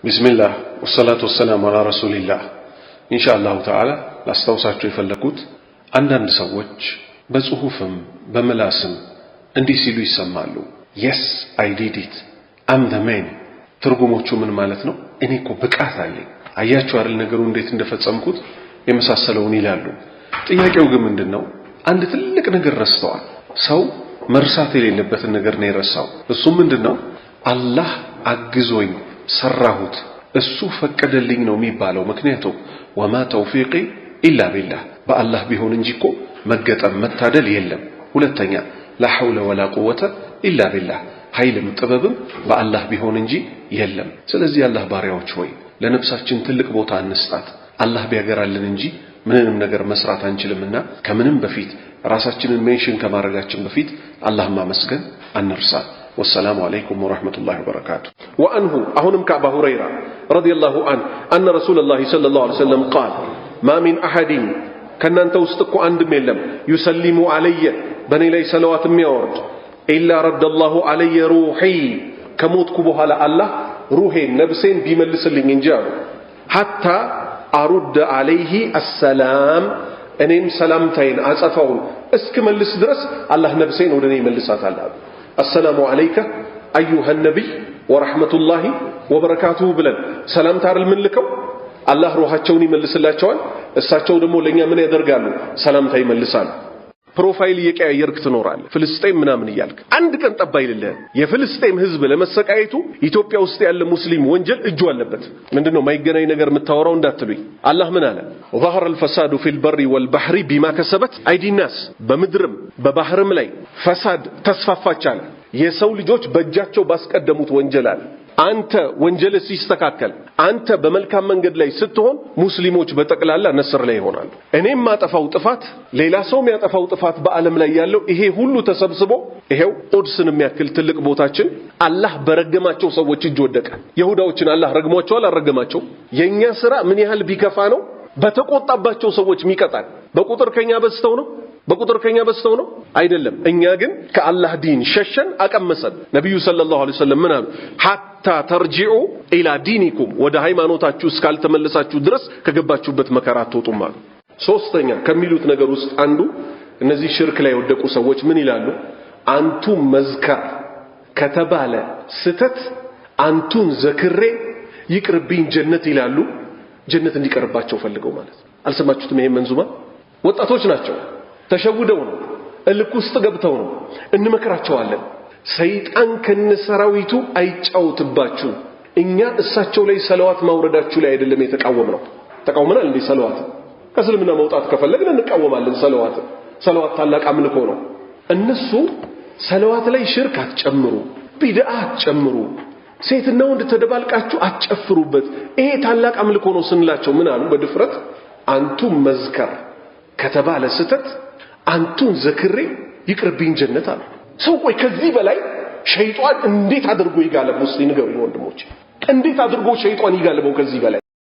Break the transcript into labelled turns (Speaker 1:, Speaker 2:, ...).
Speaker 1: بسم الله والصلاة والسلام على رسول الله። إن شاء الله تعالى ላስታውሳቸው የፈለኩት አንዳንድ ሰዎች በጽሁፍም በምላስም እንዲህ ሲሉ ይሰማሉ። "Yes, I did it, I'm the man።" ትርጉሞቹ ምን ማለት ነው? እኔ እኮ ብቃት አለኝ፣ አያችሁ አይደል ነገሩ እንዴት እንደፈጸምኩት የመሳሰለውን ይላሉ። ጥያቄው ግን ምንድን ነው? አንድ ትልቅ ነገር ረስተዋል። ሰው መርሳት የሌለበትን ነገር ነው የረሳው። እሱም ምንድን ነው? አላህ አግዞኝ ሰራሁት፣ እሱ ፈቀደልኝ ነው የሚባለው። ምክንያቱም وما توفيقي إلا بالله፣ በአላህ ቢሆን እንጂ እኮ መገጠም መታደል የለም። ሁለተኛ لا حول ولا قوة إلا بالله፣ ኃይልም ጥበብም በአላህ ቢሆን እንጂ የለም። ስለዚህ የአላህ ባሪያዎች ሆይ፣ ለነፍሳችን ትልቅ ቦታ እንስጣት። አላህ ቢያገራልን እንጂ ምንንም ነገር መስራት አንችልምና ከምንም በፊት ራሳችንን mention ከማድረጋችን በፊት አላህን ማመስገን አንርሳ። والسلام عليكم ورحمة الله وبركاته። وعنه አሁንም ከአባ ሁረይራ رضي الله عنه أن رسول الله صلى الله عليه وسلم قال: ما من أحد ከእናንተ ውስጥ እኮ አንድም የለም يسلم علي በእኔ ላይ ሰለዋት የሚያወርድ إلا رد الله علي روحي ከሞትኩ በኋላ አላህ ሩሄን ነብሴን ቢመልስልኝ እንጂ አሉ حتى أرد عليه السلام እኔም ሰላምታዬን አጸፋውን እስክመልስ ድረስ አላህ ነብሴን ወደ እኔ ይመልሳታል አሉ። السلام عليك أيها النبي ورحمة الله وبركاته ብለን ሰላምታ አይደል ምንልከው? አላህ ሩሃቸውን ይመልስላቸዋል። እሳቸው ደግሞ ለእኛ ምን ያደርጋሉ? ሰላምታ ይመልሳሉ። Profile እየቀያየርክ ትኖራለህ። ፍልስጤም ምናምን እያልክ አንድ ቀን ጠብ አይልልህም። የፍልስጤም ህዝብ ለመሰቃየቱ ኢትዮጵያ ውስጥ ያለ ሙስሊም ወንጀል እጁ አለበት። ምንድነው ማይገናኝ ነገር የምታወራው እንዳትሉኝ። አላህ ምን አለ? ظهر الفساد في البر والبحر بما كسبت أيدي الناس፣ በምድርም በባህርም ላይ ፈሳድ ተስፋፋች አለ። የሰው ልጆች በእጃቸው ባስቀደሙት ወንጀል አለ። አንተ ወንጀል ሲስተካከል፣ አንተ በመልካም መንገድ ላይ ስትሆን ሙስሊሞች በጠቅላላ ነስር ላይ ይሆናሉ። እኔም ማጠፋው ጥፋት፣ ሌላ ሰው የሚያጠፋው ጥፋት፣ በዓለም ላይ ያለው ይሄ ሁሉ ተሰብስቦ ይሄው ቁድስን የሚያክል ትልቅ ቦታችን አላህ በረገማቸው ሰዎች እጅ ወደቀ። የሁዳዎችን አላህ ረግሟቸዋል፣ አልረገማቸው? የኛ ስራ ምን ያህል ቢከፋ ነው በተቆጣባቸው ሰዎች የሚቀጣል? በቁጥር ከኛ በዝተው ነው? በቁጥር ከኛ በዝተው ነው? አይደለም። እኛ ግን ከአላህ ዲን ሸሸን፣ አቀመሰን። ነቢዩ صلى الله عليه وسلم ምን አሉ? حتى ترجعوا إلى دينكم ወደ ሃይማኖታችሁ እስካልተመለሳችሁ ድረስ ከገባችሁበት መከራ አትወጡም አሉ። ሶስተኛ ከሚሉት ነገር ውስጥ አንዱ እነዚህ ሽርክ ላይ የወደቁ ሰዎች ምን ይላሉ? አንቱን መዝከር ከተባለ ስተት አንቱን ዘክሬ ይቅርብኝ ጀነት ይላሉ። ጀነት እንዲቀርባቸው ፈልገው ማለት ነው። አልሰማችሁትም? ይሄን መንዙማ ወጣቶች ናቸው። ተሸውደው ነው፣ እልክ ውስጥ ገብተው ነው። እንመክራቸዋለን። ሰይጣን ከነሰራዊቱ አይጫወትባችሁ። እኛ እሳቸው ላይ ሰለዋት ማውረዳችሁ ላይ አይደለም የተቃወምነው። ተቃውመናል እንዴ? ሰለዋት ከእስልምና መውጣት ከፈለግን እንቃወማለን። ሰለዋት፣ ሰለዋት ታላቅ አምልኮ ነው። እነሱ ሰለዋት ላይ ሽርክ አትጨምሩ፣ ቢድዓ አትጨምሩ፣ ሴትና ወንድ ተደባልቃችሁ አትጨፍሩበት፣ ይሄ ታላቅ አምልኮ ነው ስንላቸው ምን አሉ? በድፍረት አንቱን መዝከር ከተባለ ስተት አንቱን ዘክሬ ይቅርብኝ ጀነት አሉ። ሰው ቆይ ከዚህ በላይ ሸይጧን እንዴት አድርጎ ይጋለበው? እስቲ ንገሩኝ ወንድሞች፣ እንዴት አድርጎ ሸይጧን ይጋለበው ከዚህ በላይ?